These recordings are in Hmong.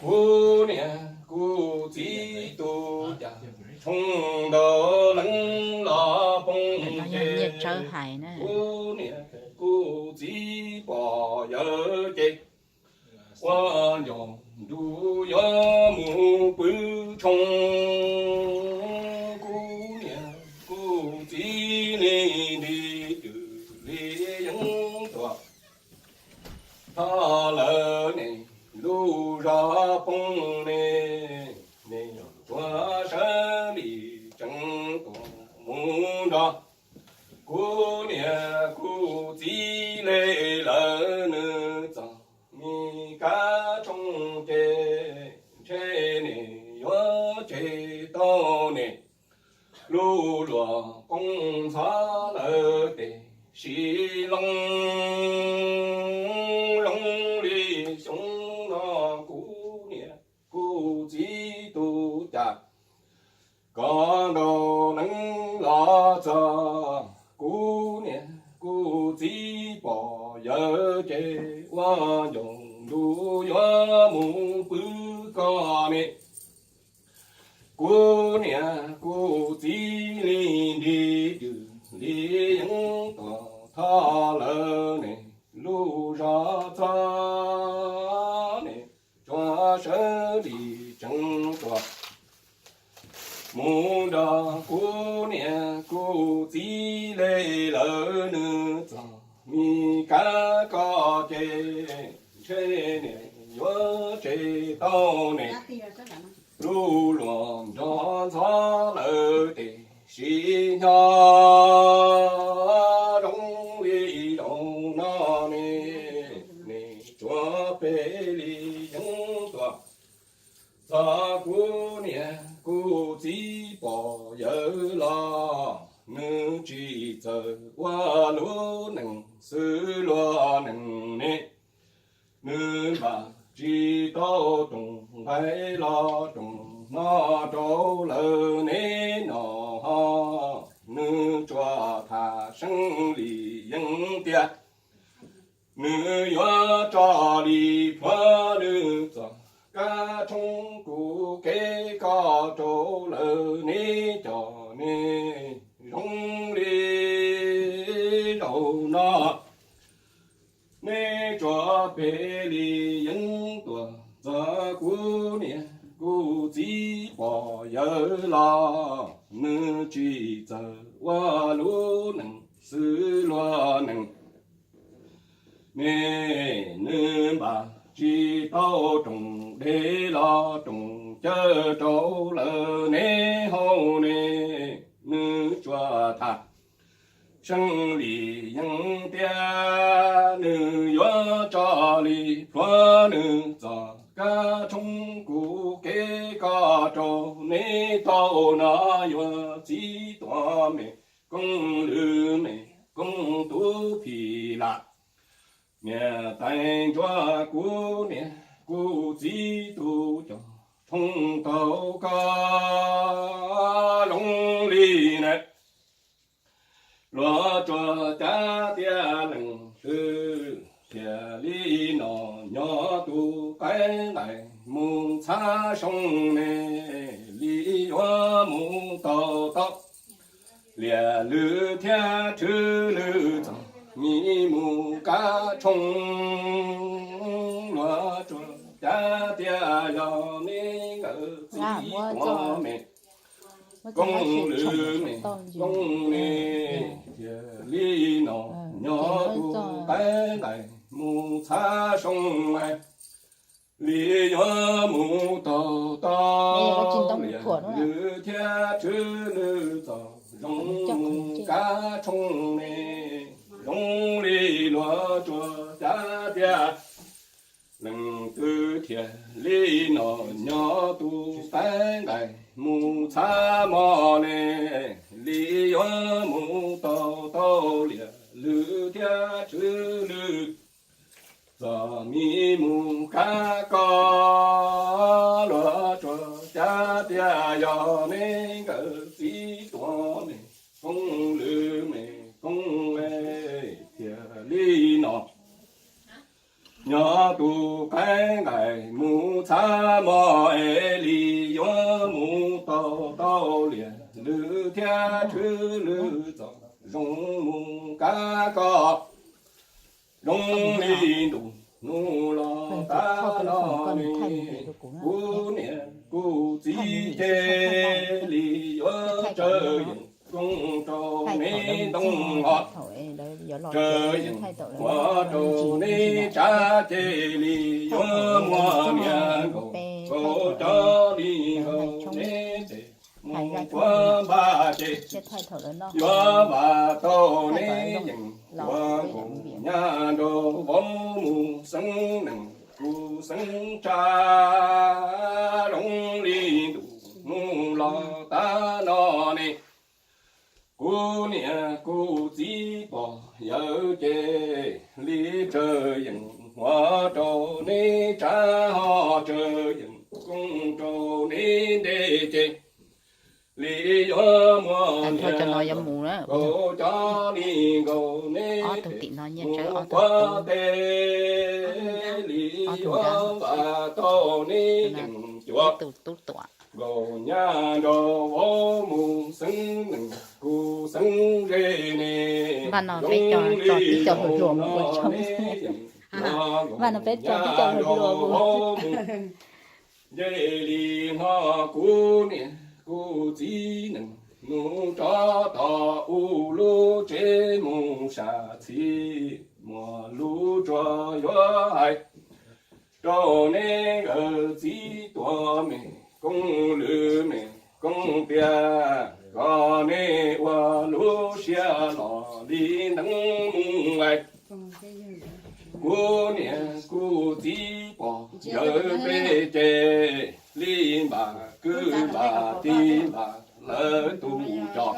Kuv niam kuv txiv tus cas tshoob ntau leej los poob ces, kuv niam kuv txiv pom yawg ces ua ncaus ntuj yuav mus pw tshoob. Kuv niam kuv txiv li nti cws li yeeb tuam, tho lawv ne lub zos poob ne, ne tsuav sawv li tseev tuam mus nrog kuv niam kuv txiv le lawv nws txog mi kab tshoob ces ntshe ne yuav tseg tau ne lub luam qoob ntxhov lawv tes sib loo. Zoo li xyoo no kuv niam kuv txiv tus cas koj ntaus neev los txog, kuv niam kuv txiv pom yawg ces ua ncaus ntuj yuav mus pw koj ne. Kuv niam kuv txiv li nti cws li yeeb tuam, tho lawv ne lub zos txog ne tsuav sawv li tseev tuam mus nrog kuv niam kuv txiv le lawv nws txog mi kab koj ces ntshe ne yuav tseg tau ne lub luam nrog ntxhov lawv tes sib hnyo. Zoo li zaum no ne, ne tsuav peb li yeeb tuam, txog kuv niam kuv txiv pom yawg los nws tsis txawj ua lub neej xwb luag neej ne. Nws npaj tsis tau rooj nqaij los rooj hno rau lawv ne no ho, nws tsuas tham seeb li yeeb tias nws yuav tso li plhuav nws txoj kab tshoob kuv kev koj rau lawv ne cov ne. Zoo li zaum no neb tsuas peb li yeeb tuam, txog kuv niam kuv txiv pom yawg los nws tsis txawj ua lub neej xwb luag neej ne. Nws npaj tsis tau rooj dej los rooj cawv rau lawv neb haus ne. Nws tsuas tham seeb li yeeb tias nws yuav tso li plhuav nws txoj kab tshoob kuv kev koj rau neb tau no yuav txib tuam me koob lwm me koob tub phim lam. Niam tais ntsuag kuv niam kuv txiv tus coj tshoob tau koj zoo li na. Luag tsuas cav tias leej twg thiaj li no nyob tus qaib nqaij mus txhab soo ne, li yuav mus tau tau liam lwm thiab tshwm lwm txog mi mus kab tshoob. Luag tsuas cav tias yog neb nkawd txiv tuam me koob lwm me koob ne, thiaj li no nyob tus qaib nqaij mus txhab soo, li yuav mus tau tau liam lwm thiab tshwm lwm txog zoo mus kab tshoob ne. Zoo li luag tsuas cav tias leej twg thiaj li no nyob tus qaib nqaij mus txhab mov ne, li yuav mus tau tau liam lwm thiab tshwm lwm txog mi mus kab koj. Luag tsuas cav tias yog neb nkawd txiv tuam me koob lwm me koob, thiaj li no nyob tus qaib nqaij mus txhab mos es li yuav mus tau tau liam lwm thiab tshwm lwm txom zoo mus kab koj zoo li ntuj hnub los tav no ne. Kuv niam kuv txiv cia li yuav tsaws yeem koob rau neb ntoo hov, tsaws yeem huam rau neb tsav, cia li yuav muab niam nkaus kaus cov li nkaus neb tes mus puab npaj ces yuav vam tau neb yeem ua nkaus nyab nraug vauv mus xeeb neeg kuv xeeb tsav zoo li ntuj hnub los tav no ne. Kuv niam kuv txiv pog yawm ces li tsaws yeem huam rau neb tsav, ho tsaws yeem koob rau neb ntej ces li yuav muab niam nkaus kaus cov li nkaus neb tes mus puab teb, li yuav vam tau neb yeem cuav nkaus nyab nraug vauv mus xeeb neeg kuv xeeb ze ne. Zoo li no neb yeem cuav nkaus nyab nraug vauv mus. Cia li no kuv niam kuv txiv neej mus rov tom u lub tsev mus sam txhij muag lub tsuag yuav hais rau neb nkawm txiv tuam me koob lwm me koob tiag, kom neb ua lub siab los li ntev mus lawm. Kuv niam kuv txiv pog yawm peb ces li npam kwj npam tij npam lawv tus coj,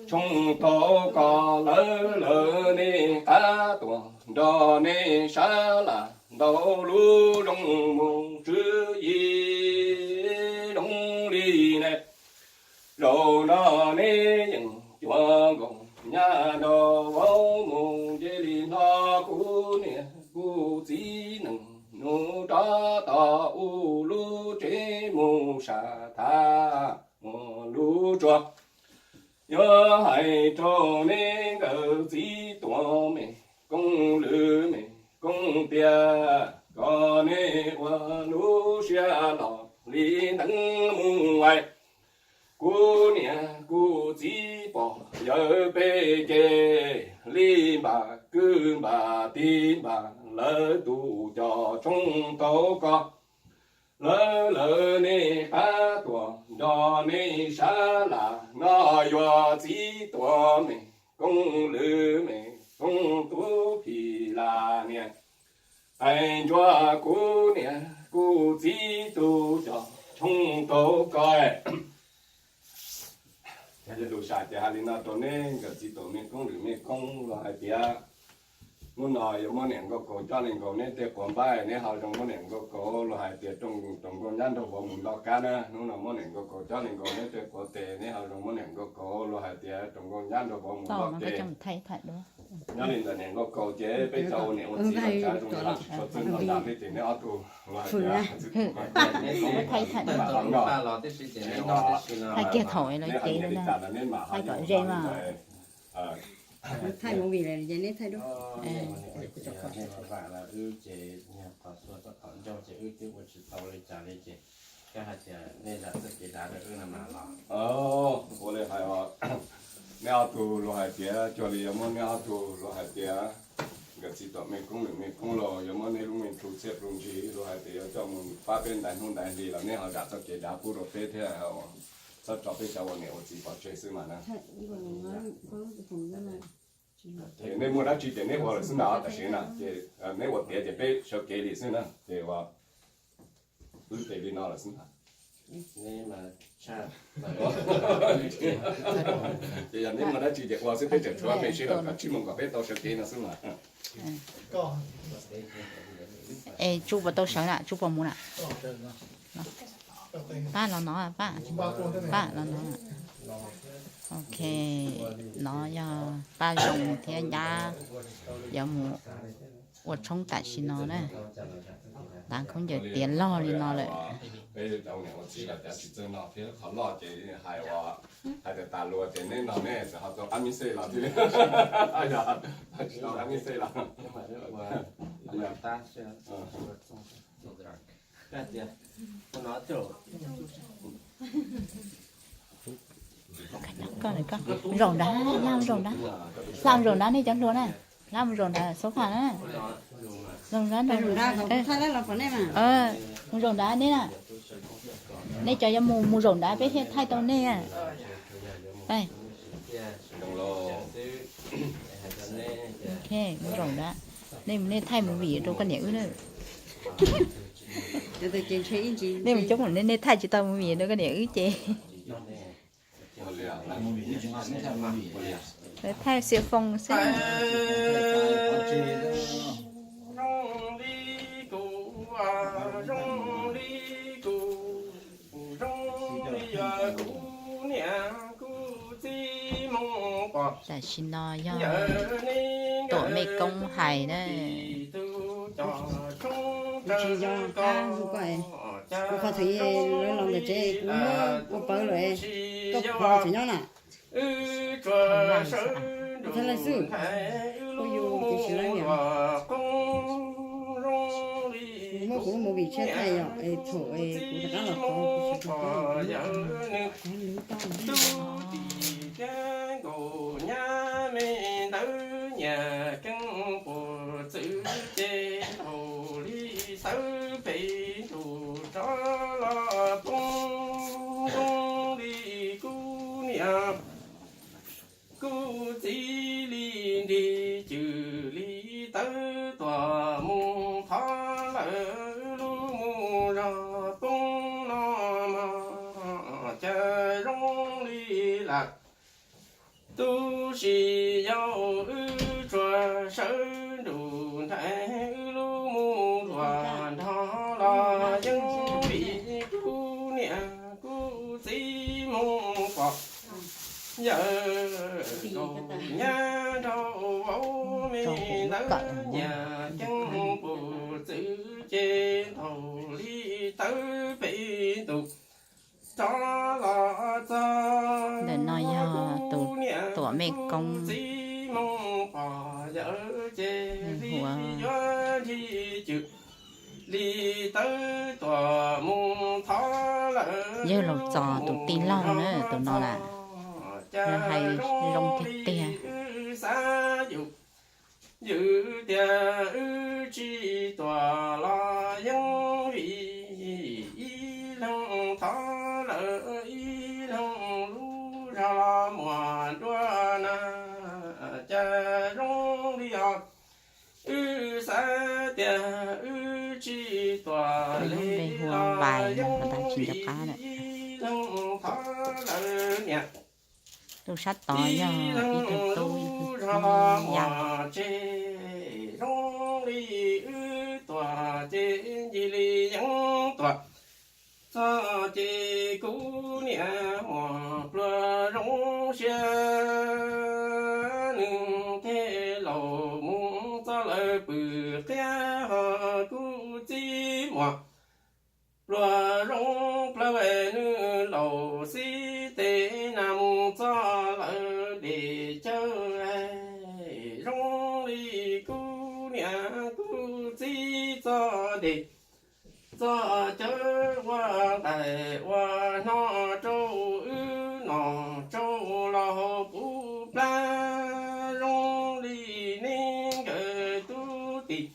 tshooj tau koj lawv lawv nej qab tuaj nrog nej sab laj ntau lub zoo mus tswv yim zoo li ne. Zaum no neb yeej cuav nkaus nyab nraug vauv mus, cia li no kuv niam kuv txiv neej mus rov tom u lub tsev mus sam thav muag lub tsuag. Yuav hais rau neb nkawm txiv tuam me koob lwm me koob tiag, kom neb ua lub siab los li ntev mus lawm. Kuv niam kuv txiv pog yawm peb ces li npam kwj npam tij npam lawv tus coj, tshooj tau koj lawv lawv nej qab tuaj nrog nej sab laj, no yuav txiv tuam me koob lwm me koob tub phim laj niam. Hais ntsuag kuv niam kuv txiv tus coj, tshooj tau koj. Lus sam ces hais li no rau neb nkawm txiv tuam me koob lwm me koob los hais tias, hnub no yuav muab niam nkauj kaus coj li nkaus neb tej quav npab, neb ho zoo muab niam nkauj kaus, los hais tias roos nkauj nyab nraug vauv mus nto kab na. Hnub no muab niam nkauj kaus coj li nkaus neb tej quav tes, neb ho zoo muab niam nkauj kaus, los hais tias roos nkauj nyab nraug vauv mus nto tes. Nyob li ntawm niam nkauj kaus ces peb cov ua niam ua txiv los tsav zoo li no tsis tshua txwj noj nram li ces neb ob tug los hais tias, neb ho nyiam li cas los neb mam ho ua li ntawd. Thaij movie lawm ces neb thaij dua. Wb ces qhov xua txoj qhov ncauj ces wb twb ua tsis tau li cas li ces koj hais tias nej zam txoj kev dav rau wb no mas los. Ua li hais, neb ob tug luag hais tias cuag li yuav muab neb ob tug luag hais tias nkawm txiv tuam me koob lwm me koob los yuav muab neb lub me ntu txhiaj plu ntsig, luag hais tias yuav coj mus pab peb ntais hnub ntais hli los neb ho zam txoj kev dav pub rau peb thiab, txhob tso peb cov ua niam ua txiv pov tseg xwb mas na. Ces neb muaj dab tsi ces neb ua lawm xwb ntag, tam sim no ces neb ua tiav ces peb sawv kev li xwb na, ces ua wb ces li no lawm xwb ntag. Ces yog neb muaj dab tsi ces ua xwb, peb tseem tshuav me sib los kom tsib moos kom peb tau sawv kev no xwb mas. Es Tsuj puas tau sawv na, Tsuj puas mus na? Pab los no, Pab, Pab los no. Ok, no yog Paj Zoo thiab Ncab yuav mus ua tshoob tam sim no na. Tav khaub ncaws tiav log li no lawm. Peb cov niam ua txiv los cov tsis txawj noj thiab, qhov loj ces hais ua, hais tias tas luag ces neb no neb txawm ho tau qab mib xej los thiab. Tsis tau qab mib xej los. Zaum nrad, hla zaum nrad, hla zaum nrad nej cov hluas na, hla mus zaum nrad sofa na, zaum nrad, mus zaum nrad nej na, nej cov yuav mus mus zaum nrad peb thiaj thaij tau nej. Mus zaum nrad, nej mus nej thaij movie rau koj niam wb na. Nej mus coob mus nej thaij tsis tau movie rau koj niam wb ces thaij xiv foos xwb. Tam sim no yog Tuam Mej Koob hais na. Kuv qhov tseem los ntawm tsev kuv muab ua pawv lawm, koj qhov tseem nyob na. Thaij laj xwb, kuj yus ces tsis laj niam. Kuv muab kuv lub movie tshiab thaij yom, es thaum es kuv rov qab los qhov kuv tsis tau. Kuv txiv li nrig cwm li tawb tuam mus thov lawm, lub mus zog poob no mog cas zoo li lawm. Tus sis yau wb tsuas sawv nrug nraim, wb lub mus luag nrog los yeej vim kuv niam kuv txiv mus pom. Yawm zaum nyab nraug vauv me ntawd nyias ceeb pum txwv ces thaum li tawb pem tus rov los txog. Ntawm no yog tus Tuam Mej Koob, hu ua Yawg Laus Txos tus tij laug na, tus no lawm, yog hais zoo tiag tiag. Yus tias wb tsis tuam los yeej vim ib leeg thov lawm ib leeg lub zog los muaj dua na, cas zoo li os. Wb xav tias wb tsis tuam li los yeej vim ib leeg thov lawm niam. Tus sab tod yog ib tug tub, lub zog los muaj tseg zoo li wb tuam ces ncig li yeej tuam. Txog ces kuv niam muaj pluag zoo siab, nws thiaj laus mus txog lawm pw qhiab, ho kuv txiv muaj pluag zoo plaws, nws laus xib teb na mus txog lawm deb cawv. Zoo li kuv niam kuv txiv txog deb txog cawv, ua nqaim ua hno rau wb noj rau los haus puv plab, zoo li neb nkawd tub tij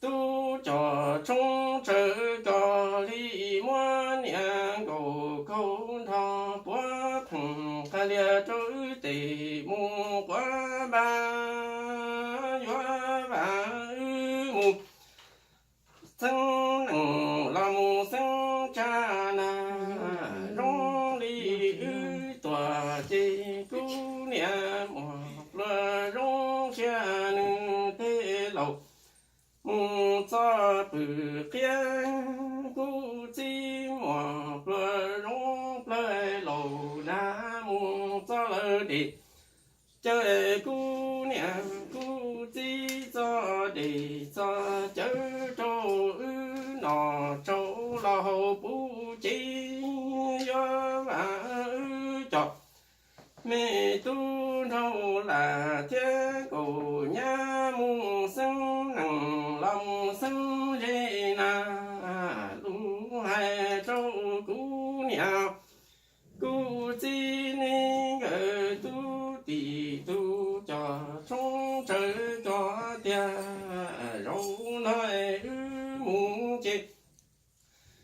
tub coj tshoob tsawv, koj li muab niam nkaus kaug nrog puav pheej qhia lias rau wb tes mus quav npab yuav vam wb mus xeeb nees los mus xeeb tsa na. Zoo li wb tuam ces kuv niam muaj pluag zoo siab, nws thiaj laus mus txog pw qhiab, kuv txiv muaj pluag zoo plaws, laus na mus txog lawm deb cawv. Kuv niam kuv txiv txog deb txog cawv rau wb hauv puv ceg yuav vam wb cov me tub nraug lam thiab nkaus nyab mus xeeb nees los mus xeeb ze na. Lus hais rau kuv niam kuv txiv nej nkawd tub tim tub coj tshoob tsawv koj tiag. Zaum no wb mus ces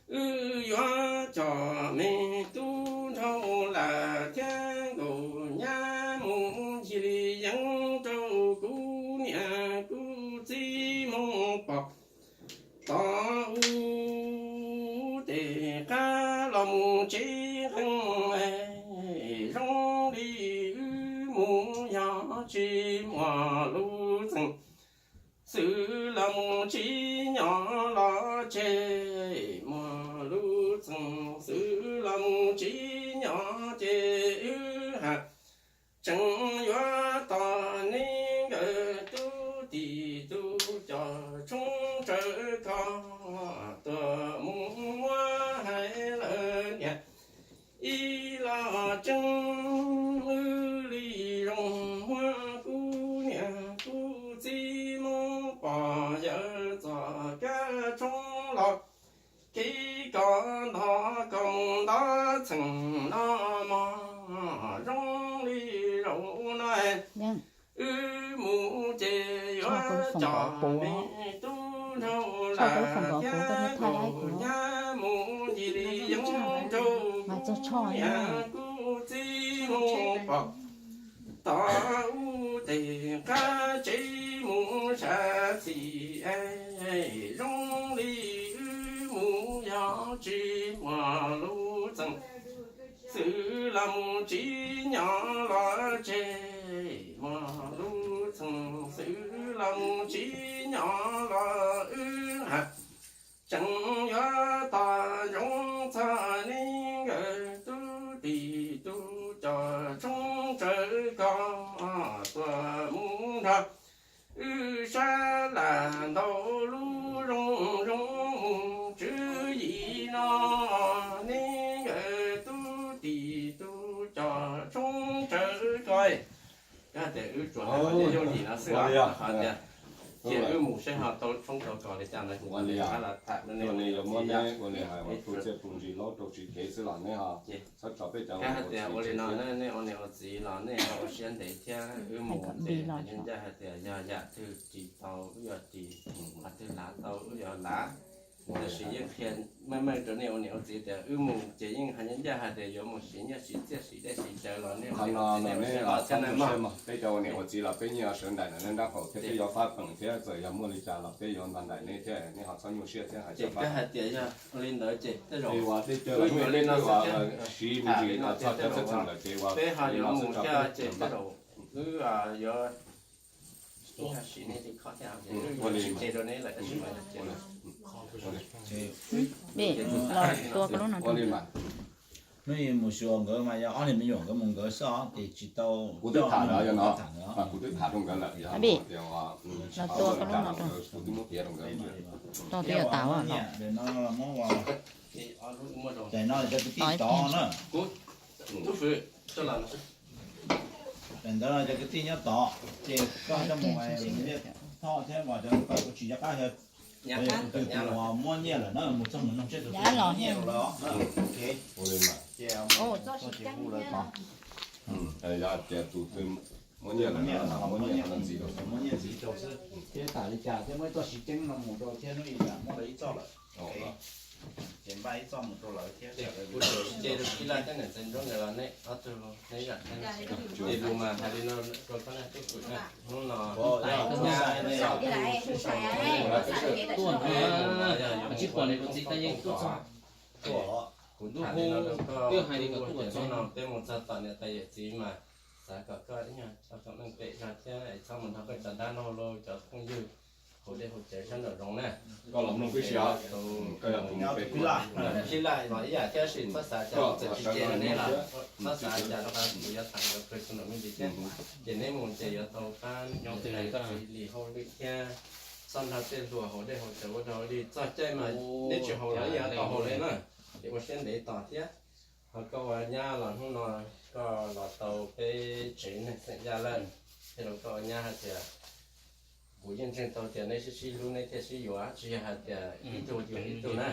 wb yuav coj me tub nraug lam thiab nkaus nyab mus ncig li yeeb rau kuv niam kuv txiv mus pom tod u. Ces qab los mus tsev qeej, zoo li wb mus yog tsis muaj lus txheej, xwb los mus tsis nyob los tseg, muaj lus txheej xwb los mus tsis nyob ces wb ha tseem yuav tos nej nkawd tub tim tub coj tshoob tsawv koj tuaj mus muab hais lawm niam. Ib los tseeb wb li zoo muab kuv niam kuv txiv mus pom yawg txoj kab tshoob los kev koj nto koj mus nto txheej no mog. Zoo li zaum no wb mus ces yuav coj me tub nraug lam thiab nkaus nyab mus ncig li yeeb rau kuv niam kuv txiv mus pom tod u. Ces qab tsev mus sab txim, zoo li wb mus yog tsis muaj lus txheej, xwb los mus tsis nyob los tseg, muaj lus txheej xwb los mus tsis nyob los wb ha tseem yuav tos zoo txog nej nkawd tub tim tub coj tshoob tsawv koj tuaj mus nrog wb sab laj ntau lub zoo zoo mus tswv yim no. Nej nkawd tub tim tub coj tshoob tsawv koj. Yog tias wb tsuas hais qhov yooj yim no xwb os, qhov tias cia wb mus saib ho tau tshoob tau kos li cas no ces tham los tham, ua li muab neb ua li hais ua txuj txiaj txuj ntsig laub rau tsis kev xwb los neb ho txhob tso peb cov. Hais tias ua li no, nej ua niam ua txiv los nej ho ua siab ntev thiab, wb mus ces hais ncaj ncaj hais tias yog yam twg ris tau wb yuav ris, qhov twg lav tau wb yuav lav. Tab sis yeej qhia meej meej rau nej ua niam ua txiv tias wb mus ces yeej hais ncaj ncaj hais tias yuav mus siv nyiaj siv txiaj siv dej siv cawv los nej ua niam ua txiv nej ua siab mog. Peb cov ua niam ua txiv los peb nyiaj sawv nraim ntawm nej nrab qaum thiab peb yuav fab feem thiab txawm yog muaj li cas los peb yuav nrog nraim nej thiab, nej ho txhob nyuaj siab thiab hais tias yog ua li ntawd ces tej zaum ua teb chaws los peb yuav siv ntsis txog cov txheej txheem lawm ces ua peb ho yuav mus thiab ces tej zaum wb yuav ib yam siv nej li khob thiab, wb yuav tsis tseg rau nej lawm tab sis mas Hnub mus xyuas nkawd mas yog ob niag me nyuam nkawd mus nkawd xwb os, ces tsis tau. Kuv twb tham lawm, kuv twb tham rau nkawd lawm, yog tias kuv twb muab piav rau nkawd. Tais no cov kwv tij tod na. Tais ntawd cov kwv tij nyob tod, ces koj coj mus, Thoj thiab Vam cov kuv tsis nco qab, tus twg tus uas muab nyiaj lawm na, mus txog mus noog seb tus twg muab nyiaj lawm. Ces hu lawv tod. Yog tias tus twg muab nyiaj lawm, muab nyiaj ntxiv rau xwb. Thiab tham li cas thiab muab ib txoj siv ceeb no mus rau thiab hnub ib yam muab lawv ib txoj lawm. Ces npaj ib txoj mus rau lawv thiab. Kuv tseem tsis ces rau Philaj thiab niam ntxawm Ntsuab nkawd los nej ob tug neb zam thiab. Ces lus mas hais li no rau koj nej tub kwm na, hnub no tuaj no, tsis pom niam pom txiv tab yeej tuaj txog. Kuv tham li no rau koj, twb hais li ko tuaj txog no peb mus txog tom niam tais yawm txiv mas xav kom koj ib nyuag tso kom meej pem zog thiab txhob mus nrog koj cov dab laug los cov phooj ywg haus dej haus cawv sab nraum zoov na. Koj los mloog tib si os, koj yog tus mus pem kuv. Philaj los ib yam thiab, sis txhob xav cas txawm tsis ces rau nej los txhob xav cas rau qhov kuv yuav tham nkawd personal me ntsis thiab. Ces neb mus ces yuav tau pab nyob txiv li hauj lwm thiab. txog nrog tej hluas haus dej haus cawv ua rau li txog caij mas neb tsis haus los yeej tau haus li na, ces ua siab ntev tos thiab. Ho koj ua nyab los hnub no koj los tau peb tsev neeg xeem Yaj lawm, thiab rau koj ua nyab hais tias kuv yeej ntseeg tau tias neb sib sib hlub neb thiaj sib yuav, tsis yog hais tias ib tug yuav ib tug na.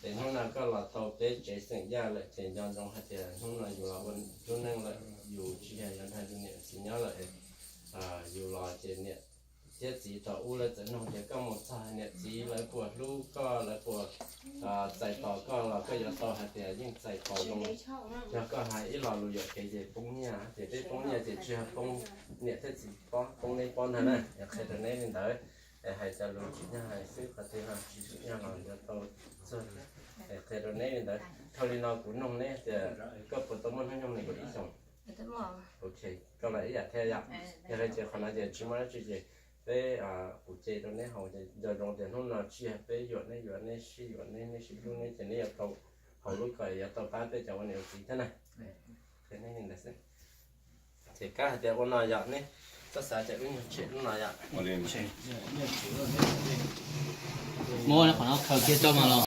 Ces hnub no koj los tau peb tsev xeem Yaj lawm ces nco ntsoov hais tias hnub no yus los ua lub neej lawm, yus tsis yog yuav nrog yus niam txiv nyob lawm. Yus los ces niam thiab txiv thaum ub lawv txawm nug tias koj mus txog niam txiv lawv puas hlub koj, lawv puas txais tos koj los koj yuav tau hais tias yeej txais tos zoo. Yog koj hais ib lo lus yuam kev ces poob nyiaj, ces peb poob nyiaj ces tsis yog poob niam thiab txiv pob, poob neb pob ntag na. Es qhia rau neb li ntawd, es hais cov lus tsim nyog hais xwb, qhov twg ho tsis tsim nyog los yuav tau txuag thiab. Es qhia rau neb li ntawd, dhau li no kuv nug neb tias koj puas tau muaj hnub nyoog nees nkaum ib xyoos? Ok, koj los ib yam thiab yom. Yog li ces qhov no ces tsis muaj dab tsi ces peb, kuv cia rau neb haus ces nco ntsoov tias hnub no tsis yog peb yuam neb, yuav neb sib yuav neb, neb sib hlub neb ces neb yuav tau haus lub ko yuav tau pab peb cov ua niam ua txiv thiab na. Qhia neb li ntawd xwb. Ces kab hais tias ua no yom, neb txhob xav tias wb nyuag tshem lub no yom. Muab qhov no khaws kiag tso mas los.